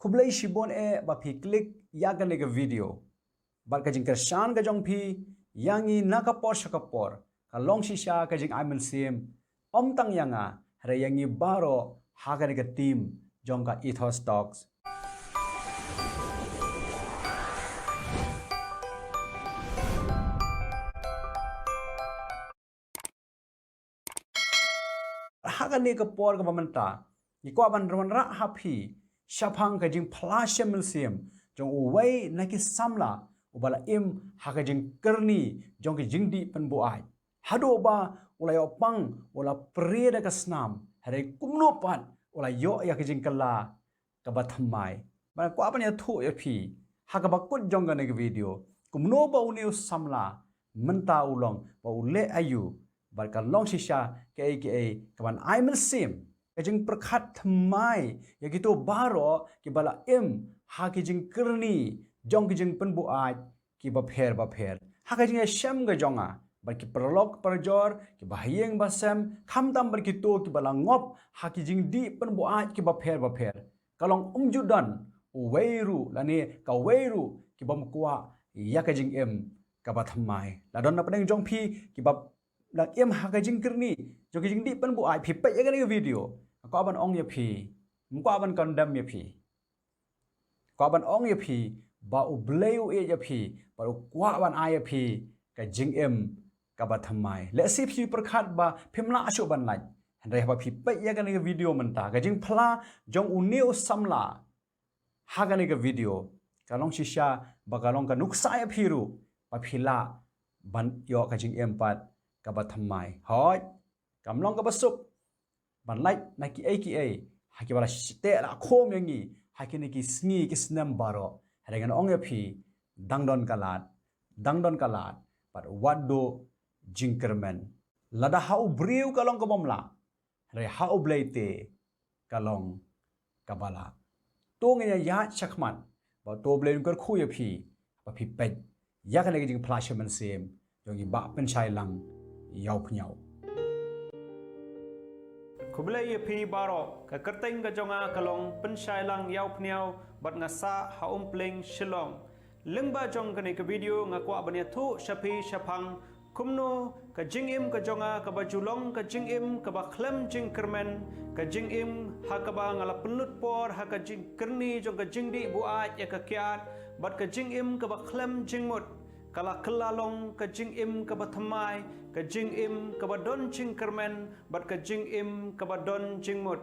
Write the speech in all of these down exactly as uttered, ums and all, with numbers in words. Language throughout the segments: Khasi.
Khublei shibun eh ba phi click ïa kane ka video. Bad ka jingkyrshan ka jong phi ïa ngi na ka por sha ka por ka long shisha ka jingai mynsiem, ym tang ïa nga, hynrei ïa ngi baroh ha kane ka team jong ka Ethos Talks. Ha kane ka por kaba mynta, ngi kwah ban wanrah ha phi shaphang ka jingphla shem mynsiem jong uwei na ki samla uba la im ha ka jingkyrni jong ka jingdih pynbuaid, haduh ba u la ïoh pang, u la prie da ka snam, hynrei kumno pat u la ïoh ïa ka jingkylla kaba thymmai. Bad nga kwah ban ïathuh ïa phi ha kaba kut jong kane ka video, kumno ba une u samla mynta u long, ba u leh aïu, bad ka long shisha kaei kaei kaban ai mynsiem, ka jingpyrkhat thymmai ïa kito baroh kiba la im ha ki jingkyrni jong ki jingpynbuaid kiba pher bapher. Ha ka jingïashem ka jong nga bad ki paralok parajor, kiba ha ïing ba sem, khamtam bad kito kiba la ngop ha ki jingdih pynbuaid kiba pher bapher, ka long ym ju don uwei ruh lane kawei ruh ki bym kwah ïa ka jingim kaba thymmai. La don na pdeng jong phi kiba dang im ha ka jingkyrni jong ka jingdih pynbuaid, phi peit ïa kane ka video, nga kwah ban ong ïa phi, ym kwah ban condemn ïa phi, kwah ban ong ïa phi ba U Blei u ïeit ïa phi bad u kwah ban ai ïa phi ka jingim kaba thymmai. Lehse phi pyrkhat ba phim lah shuh ban lait, hynrei haba phi peit ïa kane ka video mynta, ka jingphla jong une u samla ha kane ka video ka long shisha ba ka long ka nuksa ïa phi ruh ba phi lah ban ïoh ka jingim pat kaba thymmai. Hooid, kam long kaba suk ban lait na kiei kiei ha kiba la shiteh la khum ïa ngi ha kine ki sngi ki snem baroh. Hynrei ngan ong ïa phi, dang don ka lad, dang don ka lad, bad wat duh jingkyrmen. Lada ha u briew ka long kaba ym lah, hynrei ha U Blei te ka long kaba lah. To ngin ïa ïaid shakhmat, bad to U Blei un kyrkhu ïa phi ba phi peit ïa kane ka jingphla shem mynsiem jong i Bah Pynshai Lang Ïawphniaw. Khublei ïa phi baroh, ka kyrteng ka jong nga ka long Pynshai Lang Ïawphniaw, bad nga sah ha Umpling, Shillong. Lyngba jong kane ka video nga kwah ban ïathuh sha phi shaphang kumno ka jingim ka jong nga kaba ju long ka jingim kaba khlem jingkyrmen, ka jingim ha kaba nga la pynlut por ha ka jingkyrni jong ka jingdih buaid ïa ka kiad, bad ka jingim kaba khlem jingmut ka la kylla long ka jingim kaba thymmai, ka jingim kaba don jingkyrmen, bad ka jingim kaba don jingmut.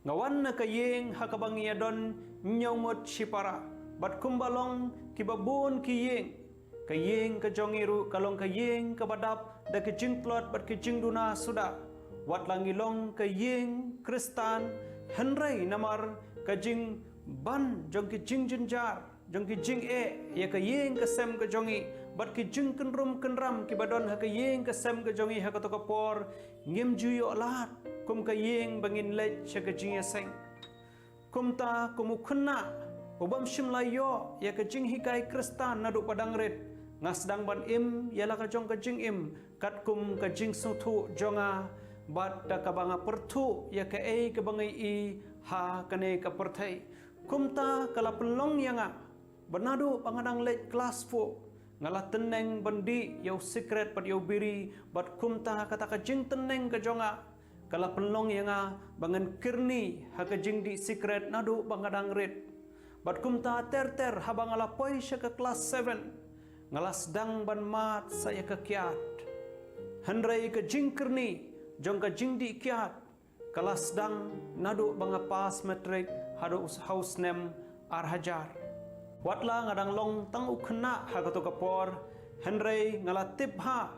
Nga wan na ka ïing ha kaba ngi ïa don hynñiew ngut shipara, bad kumba long kiba bun ki ïing, ka ïing ka jong ngi ruh ka long ka ïing kaba dap da ki jingtlot bad ki jingduna suda. Wat la ngi long ka ïing Khristan, hynrei namar ka jingban jong ki jingjynjar jong ki jingeh ïa ka ïing ka sem ka jong ngi, bad ki jingkynrum kynram kiba don ha ka ïing ka sem ka jong ngi ha kato ka por, ngim ju ïoh lad kum ka ïing ba ngin leit sha ka jingïaseng. Kumta kum u khynnah u bym shym la ïoh ïa ka jinghikai Khristan naduh ba dang rit, nga sdang ban im ïa la ka jong ka jingim katkum ka jingsngewthuh jong nga, bad da kaba nga pyrthuh ïa kaei kaba nga ïohi ha kane ka pyrthei. Kumta ka la pynlong ïa nga ba naduh ba nga dang leit klas four, nga la tneng ban dih ïa u sikret bad ïa u biri, bad kumta kata ka jingtneng ka jong nga ka la pynlong ïa nga ba ngan kyrni ha ka jingdih sikret naduh ba nga dang rit. Bad kumta ter ter haba nga la poi sha ka klas seven, nga la sdang ban mad sa ïa ka kiad. Hynrei ka jingkyrni jong ka jingdih kiad ka la sdang naduh ba nga pass matric haduh ha u snem ar hajar. Wat la nga dang long tang u khynnah ha kato ka por, hynrei nga la tip bha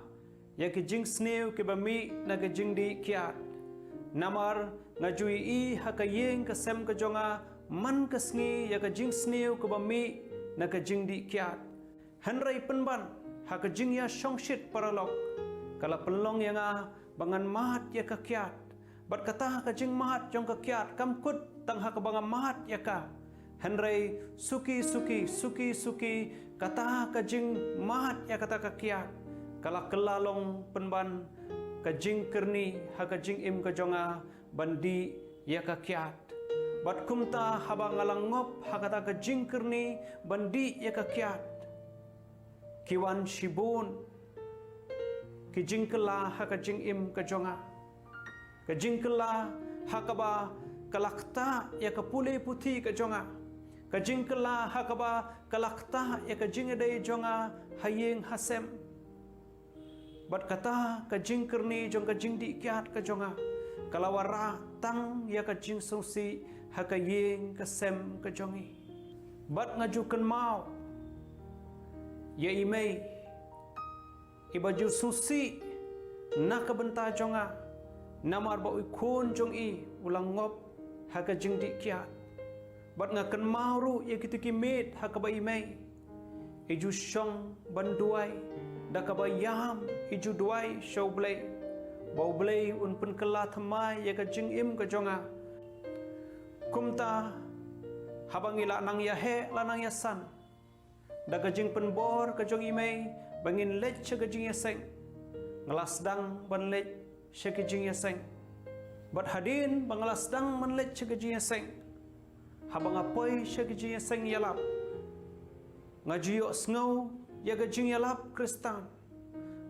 ïa ki jingsniew kiba mih na ka jingdih kiad. Namar nga ju ïohi ha ka ïing ka sem ka jong nga man ka sngi ïa ka jingsniew kaba mih na ka jingdih kiad. Hynrei pynban ha ka jingïashongshit paralok, ka la pynlong ïa nga ba ngan mad ïa ka kiad. Bad kata ka jingmad jong ka kiad kam kut tang ha kaba nga mad ïa ka, hynrei suki suki suki suki kata ka jingmad ïa kata ka kiad ka la kylla long pynban ka jingkyrni ha ka jingim ka jong nga ban dih ïa ka kiad. Bad kumta haba nga la ngop ha kata ka jingkyrni ban dih ïa ka kiad, ki wan shibun ki jingkylla ha ka jingim ka jong nga. Ka jingkylla ha kaba ka la ktah ïa ka pule puthi ka jong nga. Ka jingkylla ha kaba ka la ktah ïa ka jingïadei jong nga ha ïing ha sem. Bad kata ka jingkyrni jong ka jingdih kiad ka jong nga ka la wanrah tang ïa ka jingsngewsih ha ka ïing ka sem ka jong ngi. Bad nga ju kynmaw ïa i mei iba ju sngewsih na ka bynta jong nga, namar ba u khun jong i u la ngop ha ka jingdih kiad. Bad nga kynmaw ruh ïa kito ki miet ha kaba i mei i ju shong ban duwai, da kaba ïam i ju duwai sha U Blei ba U Blei un pynkylla thymmai ïa ka jingim ka jong nga. Kumta haba ngi la nang ïaheh la nang ïasan da ka jingpynbor ka jong i mei ba ngin leit sha ka jingïaseng, nga la sdang ban leit sha ka jingïaseng. Bad hadien ba nga la sdang ban leit sha ka jingïaseng, haba nga poi sha ka jingïaseng ïalap, nga ju ïohsngew ïa ka jingïalap Khristan.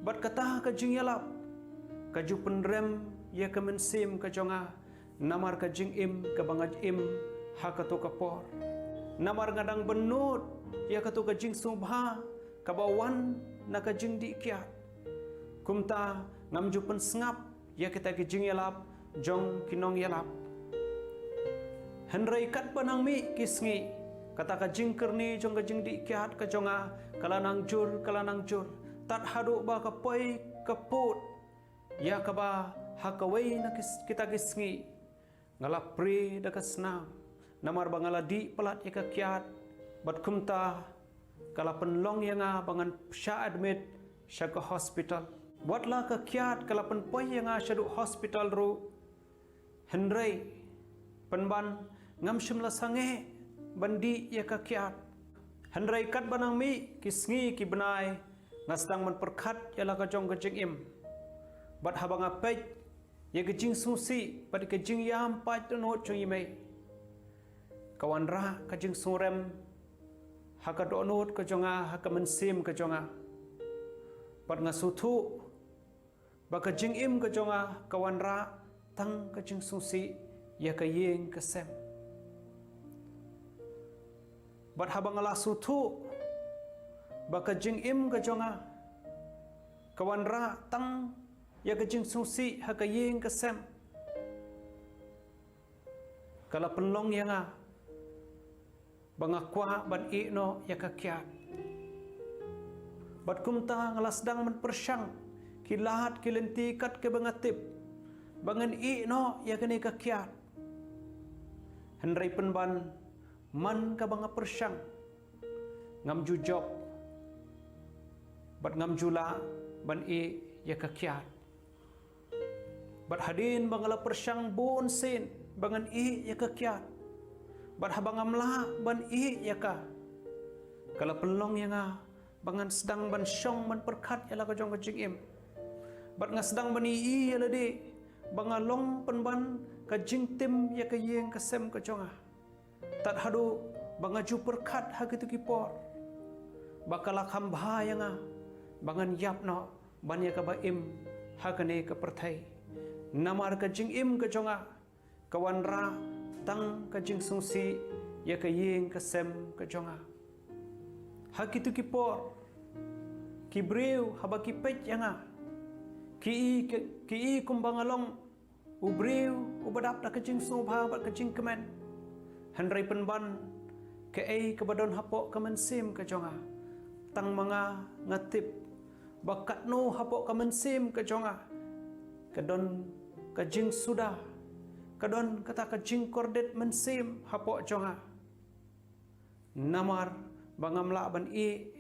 Bad kata ka jingïalap ka ju pynrem ïa ka mynsiem ka jong nga namar ka jingim kaba nga im ha kato ka por. Namar nga dang bynnud ïa kato ka jingsngewbha kaba wan na ka jingdih kiad. Kumta ngam ju pynsngap ïa kita ki jingïalap jong ki nongïalap. Hynrei katba nang mih ki sngi, kata ka jingkyrni jong ka jingdih kiad ka jong nga ka la nang jur, ka la nang jur, tad haduh ba ka poi ka pud ïa kaba ha kawei na ki, kita ki sngi nga la prie da ka snam namar ba nga la dih palat ïa ka kiad. Bad kumta ka la pynlong ïa nga ba ngan shah admit sha ka hospital. Wat la ka kiad ka la pynpoi ïa nga shaduh hospital ruh, hynrei pynban ngam shym la sangeh ban dih ïa ka kiad. Hynrei katba nang mih ki sngi ki bnai, nga sdang ban pyrkhat ïa la ka jong ka jingim. Bad haba nga peit ïa ka jingsngewsih bad ka jingïam paid dohnud jong i mei, ka wanrah ka jingsngew rem ha ka dohnud ka jong nga, ha ka mynsiem ka jong nga. Bad nga sngewthuh ba ka jingim ka jong nga ka wanrah tang ka jingsngewsih ïa ka ïing ka sem. Bad haba nga la sngewthuh ba ka jingim ka jong nga ka wanrah tang ïa ka jingsngewsih ha ka ïing ka sem, ka la pynlong ïa nga ba nga kwah ban ïeh noh ïa ka kiad. Bad kumta nga la sdang ban pyrshang ki lad ki lynti kat kaba nga tip ba ngan ïeh noh ïa kane ka kiad. Hynrei pynban man kaba nga pyrshang, ngam ju jop bad ngam ju lah ban ïeh ïa ka kiad. Bad hadien ba nga la pyrshang bun sien ba ngan ïeh ïa ka kiad, bad haba ngam lah ban ïeh ïa ka, ka la pynlong ïa nga ba ngan sdang ban shong ban pyrkhat ïa la ka jong ka jingim. Bad nga sdang ban ïohi ïa lade ba nga long pynban ka jingtim ïa ka ïing ka sem ka jong nga. Tad haduh ba nga ju pyrkhat ha kito ki por ba ka la kham bha ïa nga ba ngan ïap noh ban ïa kaba im ha kane ka pyrthei. Namar ka jingim ka jong nga ka wanrah tang ka jingsngewsih ïa ka ïing ka sem ka jong nga. Ha kito ki por ki briew haba ki peit ïa nga, ki i, ki, ki i kumba nga long u briew uba dap da ka jingsngewbha bad ka jingkmen. Hynrei pynban kaei kaba don hapoh ka mynsiem ka jong nga, tang ma nga nga tip ba katno hapoh ka mynsiem ka jong nga ka don ka jingsuda, ka don kata ka jingkordit mynsiem hapoh jong nga. Namar ba ngam lah ban ïeh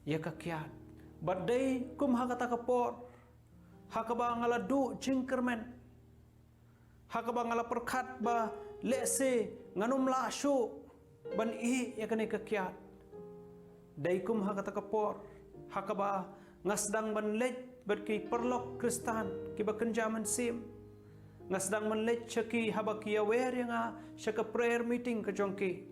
ïa ka kiad. Bad dei kum ha kata ka por ha kaba nga la duh jingkyrmen, ha kaba nga la pyrkhat ba lehse ngan ym lah shuh ban ïeh ïa kane ka kiad. Dei kum ha kata ka por ha kaba nga sdang ban leit bad ki paralok Khristan kiba kynja mynsiem, Nga sdang ban leit sha ki haba ki ïawer ïa nga sha ka prayer meeting ka jong ki.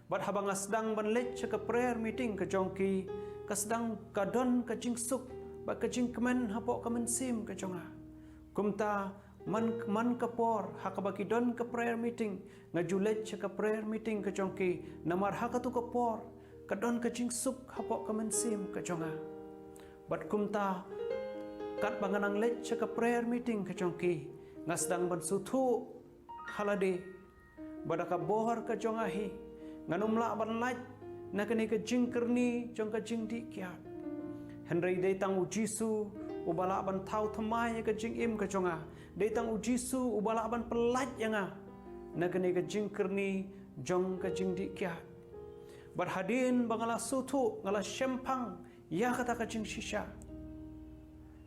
Bad haba nga sdang ban leit sha ka prayer meeting ka jong ki, ka sdang ka don ka jingsuk bad ka jingkmen hapoh ka mynsiem ka jong nga. Kumta man man ka por ha kaba ki don ka prayer meeting, nga ju leit sha ka prayer meeting ka jong ki, namar ha katu ka por ka don ka jingsuk hapoh ka mynsiem ka jong nga. Bad kumta katba nga nang leit sha ka prayer meeting ka jong ki, nga sdang ban sngewthuh ha lade ba da ka bor ka jong nga hi ngan ym lah ban lait na kane ka jingkyrni jong ka jingdih kiad. Hynrei dei tang U Jisu uba lah ban thaw thymmai ïa ka jingim ka jong nga. Dei tang U Jisu uba lah ban pyllait ïa nga na kane ka jingkyrni jong ka jingdih kiad. Bad hadien ba nga la sngewthuh, nga la shemphang ïa kata ka jingshisha,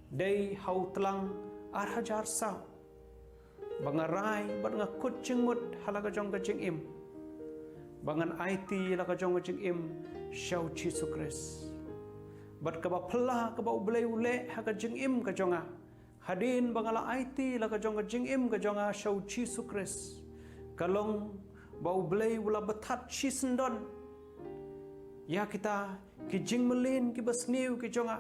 dei ha u tlang ar hajar saw ba nga rai bad nga kut jingmut ha la ka jong ka jingim ba ngan aiti la ka jong ka jingim sha U Jisu Khrist. Bad kaba phylla kaba U Blei u leh ha ka jingim ka jong nga hadien ba nga la aiti la ka jong ka jingim ka jong nga sha U Jisu Khrist, ka long ba U Blei u la bthat shisyndon ïa kita ki jingmlien kiba sniew ki jong nga.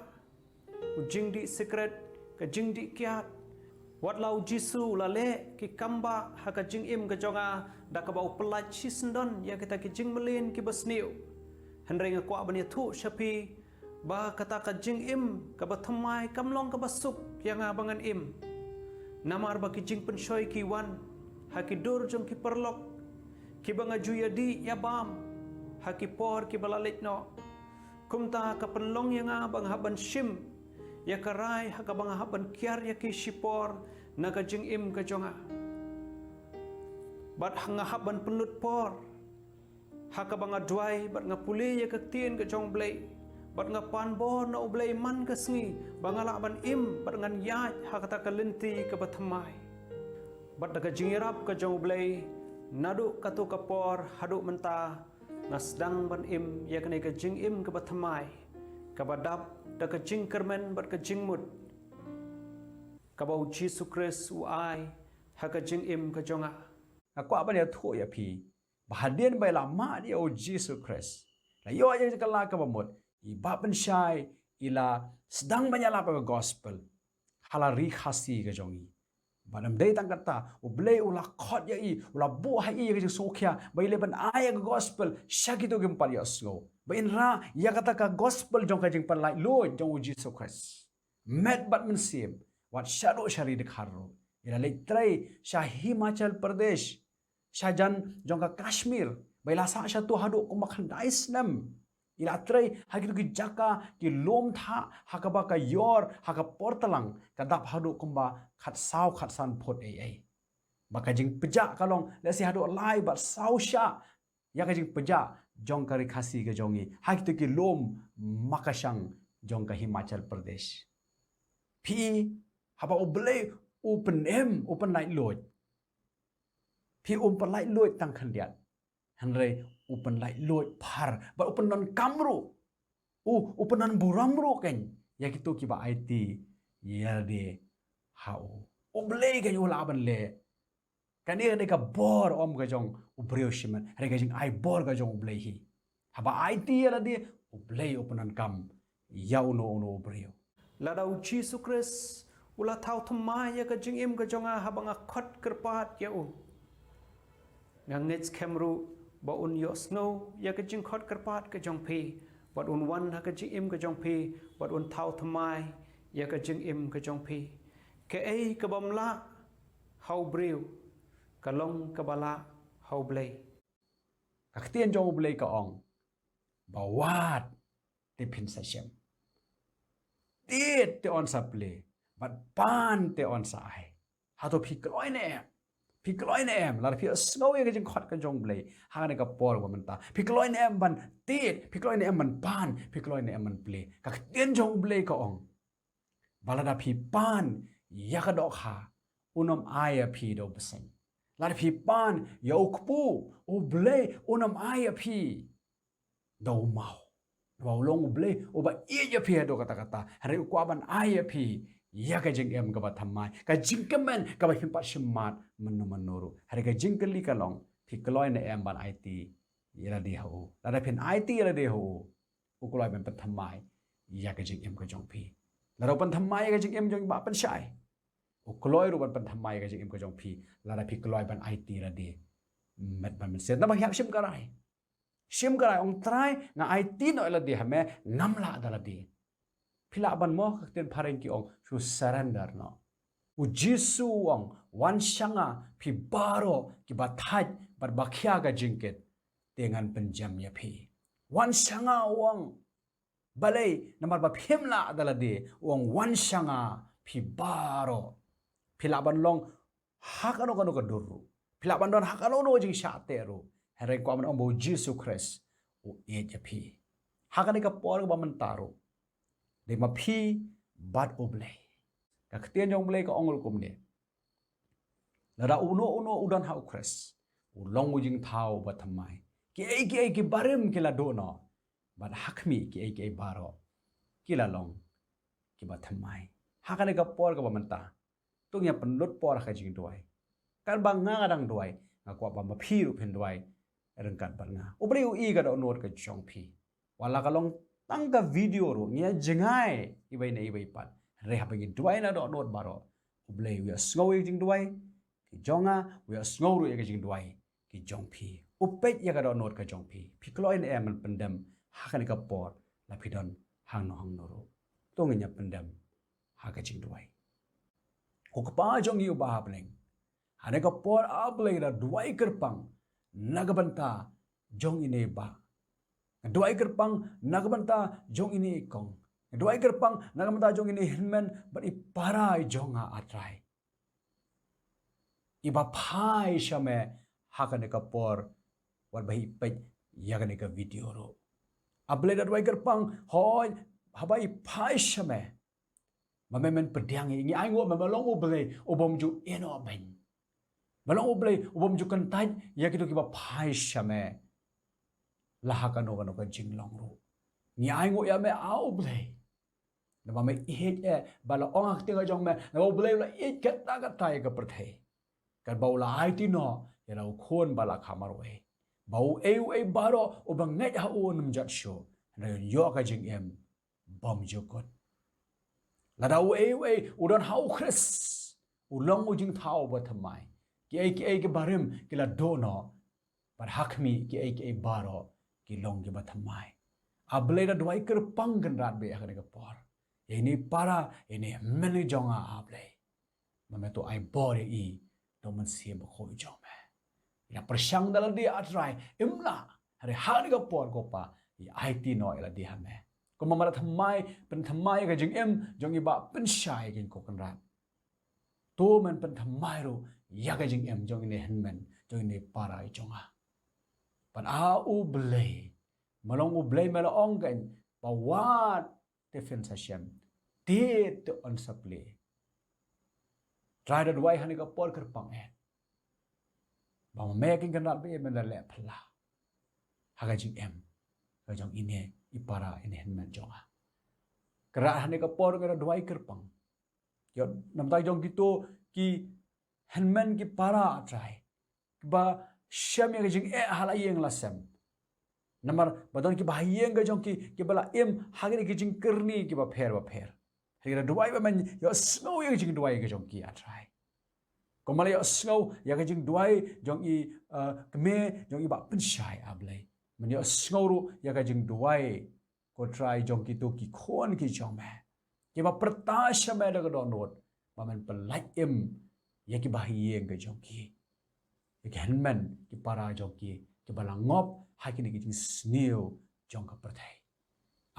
U jingdih sikret, ka jingdih kiad. Wat la U Jisu u la leh ki kambah ha ka jingim ka jong nga da kaba u pyllait shisyndon ïa kita ki jingmlien kiba sniew. Hynrei nga kwah ban ïathuh sha phi ba kata ka jingim kaba thymmai kam long kaba suk ïa nga ba ngan im. Namar ba ki jingpynshoi ki wan ha ki dur jong ki paralok kiba nga ju ïadih ïabam ha ki por kiba la leit noh. Kumta ka pynlong ïa nga ba nga hap ban shim ïa ka rai ha kaba nga hap ban kiar ïa ki shipor na ka jingim ka jong nga. Bad nga hap ban pynlut por ha kaba nga duwai bad nga pule ïa ka ktien ka jong U Blei bad nga pan bor na U Blei man ka sngi ba nga lah ban im bad ngan ïaid ha kata ka lynti kaba thymmai. Bad da ka jingïarap ka jong U Blei, naduh katu ka por haduh mynta nga sdang ban im ïa kane ka jingim kaba thymmai, kaba dap da ka jingkyrmen bad ka jingmut kaba U Jisu Khrist u ai ha ka jingim ka jong nga. Nga kwah ban ïathuh ïa phi ba hadien ba i la mad ïa U Jisu Khrist, la ïoh ïa ka la kaba mut, i Bah Pynshai i la sdang ban ïalap ïa ka gospel ha la ri Khasi ka jong i. Bad ym dei tang kata, U Blei u la khot ïa i, u la buh ha i ïa ka jingsngewkhia ba i leh ban ai ïa ka gospel sha kito ki ym pat ïohsngew, ba in rah ïa kata ka gospel jong ka jingpynlait luid jong U Jisu Khrist met bad mynsiem, wat shaduh sha ri dkhar ruh. I la leit trei sha Himachal Pradesh, shajan jong ka Kashmir, ba i la sah shato haduh kumba khyndai snem. I la trei ha kito ki jaka ki lum thah ha kaba ka ïor ha ka por tlang ka dap haduh kumba khatsaw khatsan phut ei ei. Ba ka jingpjah ka long lehse haduh lai bad saw shah ïa ka jingpjah jong ka ri Khasi ka jong i ha kito ki lum makashang jong ka Himachal Pradesh. Phi, haba U Blei u pynim, u pynlait luid, phi, um pynlait luid tang khyndiat, hynrei u pynlait luid phar bad u pyndonkam ruh, u u pynburom ruh kein ïa kito kiba aiti ïa lade ha u. U Blei kein u lah ban leh. Kane ka dei ka bor, ym ka jong u briew shimet, hynrei ka jingai bor ka jong U Blei hi. Haba aiti ïa lade, U Blei u pyndonkam ïa uno uno u briew. Lada U Jisu Khrist u la thaw thymmai ïa ka jingim ka jong nga haba nga khot kyrpad ïa u, nga ngeit skhem ruh ba un ïohsngew ïa ka jingkhot kyrpad ka jong phi, bad un wan ha ka jingim ka jong phi, bad un thaw thymmai ïa ka jingim ka jong phi. Kaei kabym lah ha u briew ka long kaba lah ha U Blei. Ka ktien jong U Blei ka ong ba wad te phin sa shem, tied te yn sa plie, bad pan te yn sa ai. Hato phi kloi ne em? Phi kloi ne em? Lada phi sngew ïa ka jingkhot ka jong U Blei ha kane ka por ba mynta, phi kloi ne em ban tied? Phi kloi ne em ban pan? Phi kloi ne em ban plie? Ka ktien jong U Blei ka ong ba lada phi pan ïa ka dohkha, un ym ai ïa phi da u bseiñ. Lada phi pan ïa u kpu, U Blei un ym ai ïa phi da u maw. Namar u long U Blei uba ïeit ïa phi haduh katta katta, hynrei u kwah ban ai ïa phi ïa ka jingim kaba thymmai, ka jingkmen kaba phim pat shim mad mynno mynno ruh. Hynrei ka jingkylli ka long, phi kloi ne em ban aiti ïa lade ha u? Lada phin aiti ïa lade ha u, u kloi ban pynthymmai ïa ka jingim ka jong phi. Lada u pynthymmai ïa ka jingim jong i Bah Pynshai, u kloi ruh ban pynthymmai ïa ka jingim ka jong phi lada phi kloi ban aiti ïa lade mynmiet mynmiet. Namar phi hap shim ka rai. Shim ka rai, ong Trai, nga aiti noh ïa lade ha me, ngam lah da lade. Phi lah ban mo? Ka ktien phareng ki ong, shu surrender noh. U Jisu u ong, wan sha nga phi baroh kiba thait bad ba khia ka jingkit, te ngan pynjem ïa phi. Wan sha nga, u ong. Balei? Namar ba phim lah da lade, u ong, wan sha nga phi baroh. Phi lah ban long ha kano kano ka dur ruh. Phi lah ban don ha kano kano ka jingshah teh ruh. Hynrei kwah ban ong ba u Jisu Khrist u ïeit ïa phi. Ha kane ka por kaba mynta ruh, dei ma phi bad U Blei. Ka ktien jong U Blei ka ong ruh kumne, lada uno uno u don ha U Khrist, u long u jingthaw ba thymmai. Kiei kiei kiba rim ki la duh noh, bad ha khmih kiei kiei baroh ki la long kiba thymmai. Ha kane ka por kaba mynta, to ngin ïa pynlut por ha ka jingduwai. Katba nga nga dang duwai, nga kwah ba ma phi ruh phin duwai ryngkat bad nga. U Blei u i ka dohnud ka jong phi. Wat la ka long tang ka video ruh, ngi ïa jngai iwei na iwei pat. Hynrei haba ngi duwai na dohnud baroh, U Blei u ïohsngew ïa ka jingduwai ka jong nga, u ïohsngew ruh ïa ka jingduwai ka jong phi. U peit ïa ka dohnud ka jong phi. Phi kloi ne em ban pyndem ha kane ka por, la phi don hangno hangno ruh? To ngin ïa pyndem ha ka jingduwai. Ko Kpa jong ngi uba ha bneng, ha kane ka por, A Blei, nga duwai kyrpang na ka bynta jong ine i bah. Nga duwai kyrpang na ka bynta jong ine i kong. Nga duwai kyrpang na ka bynta jong ine i hynmen bad i para i jong nga, A Trai, iba phai sha me ha kane ka por, wat ba i peit ïa kane ka video ruh. A Blei, nga duwai kyrpang, hooid, haba i phai sha me, ba me men pdiang ïa i. Ngi ainguh me, me long U Blei u bym ju ïehnoh beiñ. Me long U Blei u bym ju kyntait ïa kito kiba phai sha me la ha kano kano ka jinglong ruh. Ngi ainguh ïa me, A U Blei, naba me ïeit eh, ba la ong ha ka ktien ka jong me, naba U Blei u la ïeit katta katta ïa ka pyrthei, katba u la aiti noh ïa la u Khun ba la kha marwei, ba uei uei baroh uba ngeit ha u un ym jot shuh, hynrei un ïoh ka jingim bymjukut. Lada uei uei u don ha U Khrist, u long u jingthaw ba thymmai. Kiei kiei kiba rim ki la duh noh, bad ha khmih kiei kiei baroh ki long kiba thymmai. A Blei, nga duwai kyrpang, Kynrad, bad ha kane ka por, ïa ine i para, ïa ine i hynmen i jong nga, A Blei, ba me to ai bor ïa i da u Mynsiem Bakhuid jong me. I la pyrshang da lade, A Trai, im lah, hynrei ha kane ka por, ko Pa, i aiti noh ïa lade ha me. Kumba me la thymmai, pynthymmai ïa ka jingim jong i Bah Pynshai, ko Kynrad, to men pynthymmai ruh ïa ka jingim jong ine i hynmen, jong ine i para i jong nga. Bad, A U Blei, me long U Blei, me la ong kein ba wat te phin sa shem, te te yn sa plie. Trai, nga duwai ha kane ka por kyrpang eh, ba ma me, ko Kynrad, ba me men da leh phylla ha ka jingim ka jong ine i para, ine i hynmen jong nga. Kynrad, ha kane ka por nga duwai kyrpang ïa, namar jong kito ki hynmen ki para, A Trai, kiba shem ïa ka jingeh ha la ïing la sem. Namar ba don kiba ha ïing ka jong ki, kiba la im ha kine ki jingkyrni kiba pher ba pher. Hynrei nga duwai ba men ïohsngew ïa ka jingduwai ka jong ki, A Trai. Kumba la ïohsngew ïa ka jingduwai jong i, eh, kmie jong i Bah Pynshai, A Blei, men ïohsngew ruh ïa ka jingduwai, ko Trai, jong kito ki khun ki jong me, kiba pyrta sha me da ka dohnud, ba men pyllait im ïa kiba ha ïing ka jong ki, ïa ki hynmen ki para jong ki, kiba la ngop ha kine ki jingsniew jong ka pyrthei.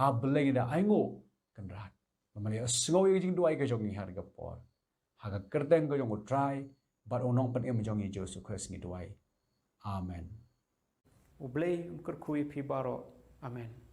A Blei, nga da ainguh, Kynrad, ba men ïohsngew ïa ka jingduwai ka jong ngi ha kane ka por. Ha ka kyrteng ka jong U Trai bad U Nongpynim jong ngi, Jisu Khrist, ngi duwai. Amen. U Blei un kyrkhu ïa phi baroh. Amen.